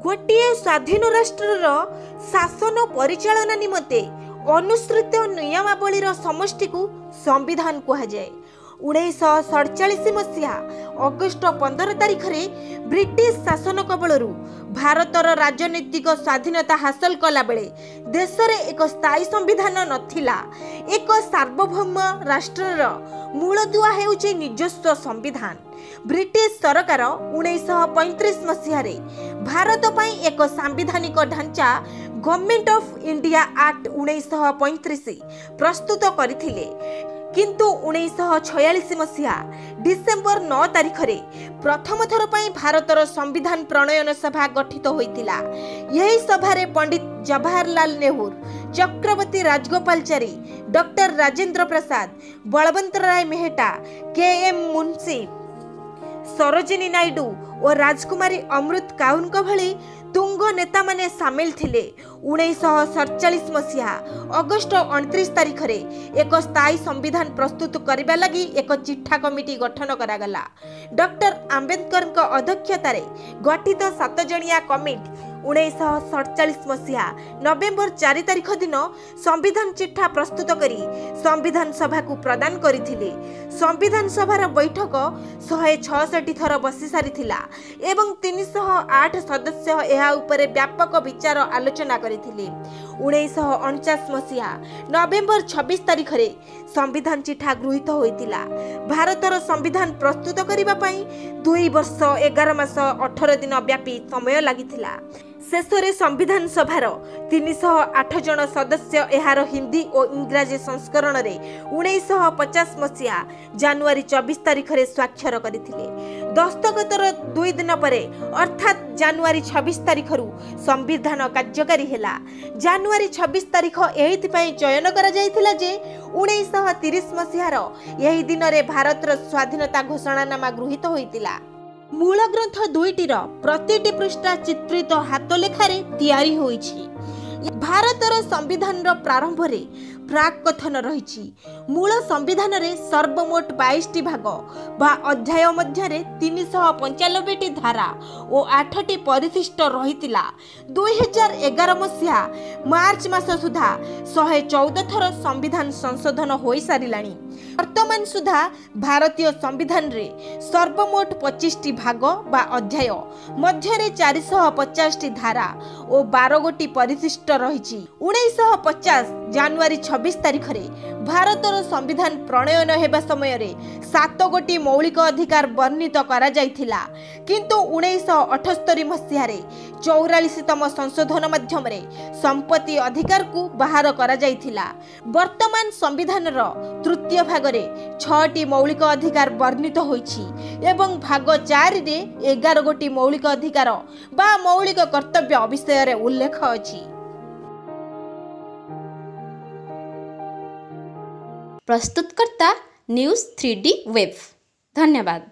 ଗୋଟିଏ ସ୍ୱାଧୀନ ରାଷ୍ଟ୍ରର ଶାସନ ପରିଚାଳନା ନିମନ୍ତେ ଅନୁସୃତ ନିୟମାବଳୀର ସମଷ୍ଟିକୁ ସମ୍ବିଧାନ କୁହାଯାଏ। 1947 ମସିହା ଅଗଷ୍ଟ 15 ତାରିଖରେ ବ୍ରିଟିଶ ଶାସନ କବଳରୁ ଭାରତର ରାଜନୈତିକ ସ୍ୱାଧୀନତା ହାସଲ କଲାବେଳେ ଦେଶରେ ଏକ ସ୍ଥାୟୀ ସମ୍ବିଧାନ ନଥିଲା। ଏକ ସାର୍ବଭୌମ ରାଷ୍ଟ୍ରର ମୂଳଦୁଆ ହେଉଛି ନିଜସ୍ୱ ସମ୍ବିଧାନ। ବ୍ରିଟିଶ ସରକାର 1935 ମସିହାରେ ଭାରତ ପାଇଁ ଏକ ସାମ୍ବିଧାନିକ ଢାଞ୍ଚା ଗଭର୍ଣ୍ଣମେଣ୍ଟ ଅଫ୍ ଇଣ୍ଡିଆ ଆକ୍ଟ 1935 ପ୍ରସ୍ତୁତ କରିଥିଲେ। କିନ୍ତୁ 1946 ମସିହା ଡିସେମ୍ବର 9 ତାରିଖରେ ପ୍ରଥମ ଥର ପାଇଁ ଭାରତର ସମ୍ବିଧାନ ପ୍ରଣୟନ ସଭା ଗଠିତ ହୋଇଥିଲା। ଏହି ସଭାରେ ପଣ୍ଡିତ ଜବାହରଲାଲ ନେହେରୁ, ଚକ୍ରବର୍ତ୍ତୀ ରାଜଗୋପାଳଚାରୀ, ଡକ୍ଟର ରାଜେନ୍ଦ୍ର ପ୍ରସାଦ, ବଳବନ୍ତ ରାୟ ମେହେଟା, କେ ଏମ୍ ମୁନ୍ସି, ସରୋଜିନୀ ନାଇଡୁ ଓ ରାଜକୁମାରୀ ଅମୃତ କାଉରଙ୍କ ଭଳି ତୁଙ୍ଗ ନେତାମାନେ ସାମିଲ ଥିଲେ। 1947 ମସିହା ଅଗଷ୍ଟ 29 ତାରିଖରେ ଏକ ସ୍ଥାୟୀ ସମ୍ବିଧାନ ପ୍ରସ୍ତୁତ କରିବା ଲାଗି ଏକ ଚିଠା କମିଟି ଗଠନ କରାଗଲା। ଡକ୍ଟର ଆମ୍ବେଦକରଙ୍କ ଅଧ୍ୟକ୍ଷତାରେ ଗଠିତ 7 ଜଣିଆ କମିଟି 1947 ମସିହା ନଭେମ୍ବର 4 ତାରିଖ ଦିନ ସମ୍ବିଧାନ ଚିଠା ପ୍ରସ୍ତୁତ କରି ସମ୍ବିଧାନ ସଭାକୁ ପ୍ରଦାନ କରିଥିଲେ। ସମ୍ବିଧାନ ସଭାର ବୈଠକ 166 ଥର ବସି ସାରିଥିଲା ଏବଂ 308 ସଦସ୍ୟ ଏହା ଉପରେ ବ୍ୟାପକ ବିଚାର ଆଲୋଚନା କରିଥିଲେ। 1949 ମସିହା ନଭେମ୍ବର 26 ତାରିଖରେ ସମ୍ବିଧାନ ଚିଠା ଗୃହୀତ ହୋଇଥିଲା। ଭାରତର ସମ୍ବିଧାନ ପ୍ରସ୍ତୁତ କରିବା ପାଇଁ 2 ବର୍ଷ 11 ମାସ 18 ଦିନ ବ୍ୟାପୀ ସମୟ ଲାଗିଥିଲା। ଶେଷରେ ସମ୍ବିଧାନ ସଭାର 308 ଜଣ ସଦସ୍ୟ ଏହାର ହିନ୍ଦୀ ଓ ଇଂରାଜୀ ସଂସ୍କରଣରେ 1950 ମସିହା ଜାନୁଆରୀ 24 ତାରିଖରେ ସ୍ୱାକ୍ଷର କରିଥିଲେ। ଦସ୍ତଖତର 2 ଦିନ ପରେ ଅର୍ଥାତ୍ ଜାନୁଆରୀ 26 ତାରିଖରୁ ସମ୍ବିଧାନ କାର୍ଯ୍ୟକାରୀ ହେଲା। ଜାନୁଆରୀ 26 ତାରିଖ ଏଇଥିପାଇଁ ଚୟନ କରାଯାଇଥିଲା ଯେ 1930 ମସିହାର ଏହି ଦିନରେ ଭାରତର ସ୍ୱାଧୀନତା ଘୋଷଣାନାମା ଗୃହୀତ ହୋଇଥିଲା। ମୂଳ ଗ୍ରନ୍ଥ ଦୁଇଟିର ପ୍ରତିଟି ପୃଷ୍ଠା ଚିତ୍ରିତ ହାତଲେଖାରେ ତିଆରି ହୋଇଛି। ଭାରତର ସମ୍ବିଧାନର ପ୍ରାରମ୍ଭରେ ପ୍ରାକ୍ କଥନ ରହିଛି। ମୂଳ ସମ୍ବିଧାନରେ ସର୍ବମୋଟ 22ଟି ଭାଗ ବା ଅଧ୍ୟାୟ ମଧ୍ୟରେ 395ଟି ଧାରା ଓ 8ଟି ପରିଶିଷ୍ଟ ରହିଥିଲା। 2011 ମସିହା ମାର୍ଚ୍ଚ ମାସ ସୁଦ୍ଧା 114 ଥର ସମ୍ବିଧାନ ସଂଶୋଧନ ହୋଇସାରିଲାଣି। ବର୍ତ୍ତମାନ ସୁଦ୍ଧା ଭାରତୀୟ ସମ୍ବିଧାନରେ ସର୍ବମୋଟ 25ଟି ଭାଗ ବା ଅଧ୍ୟାୟ ମଧ୍ୟରେ 450ଟି ଧାରା ଓ 12 ଗୋଟି ପରିଶିଷ୍ଟ ରହିଛି। 1950 ଜାନୁଆରୀ 26 ତାରିଖରେ ଭାରତର ସମ୍ବିଧାନ ପ୍ରଣୟନ ହେବା ସମୟରେ 7 ଗୋଟି ମୌଳିକ ଅଧିକାର ବର୍ଣ୍ଣିତ କରାଯାଇଥିଲା। କିନ୍ତୁ 1978 ମସିହାରେ 44ତମ ସଂଶୋଧନ ମାଧ୍ୟମରେ ସମ୍ପତ୍ତି ଅଧିକାରକୁ ବାହାର କରାଯାଇଥିଲା। ବର୍ତ୍ତମାନ ସମ୍ବିଧାନର ତୃତୀୟ ଭାଗରେ 6ଟି ମୌଳିକ ଅଧିକାର ବର୍ଣ୍ଣିତ ହୋଇଛି ଏବଂ ଭାଗ 4ରେ 11 ଗୋଟି ମୌଳିକ ଅଧିକାର ବା ମୌଳିକ କର୍ତ୍ତବ୍ୟ ବିଷୟରେ ଉଲ୍ଲେଖ ଅଛି। ପ୍ରସ୍ତୁତକର୍ତ୍ତା ନ୍ୟୁଜ୍ 3D ୱେବ୍। ଧନ୍ୟବାଦ।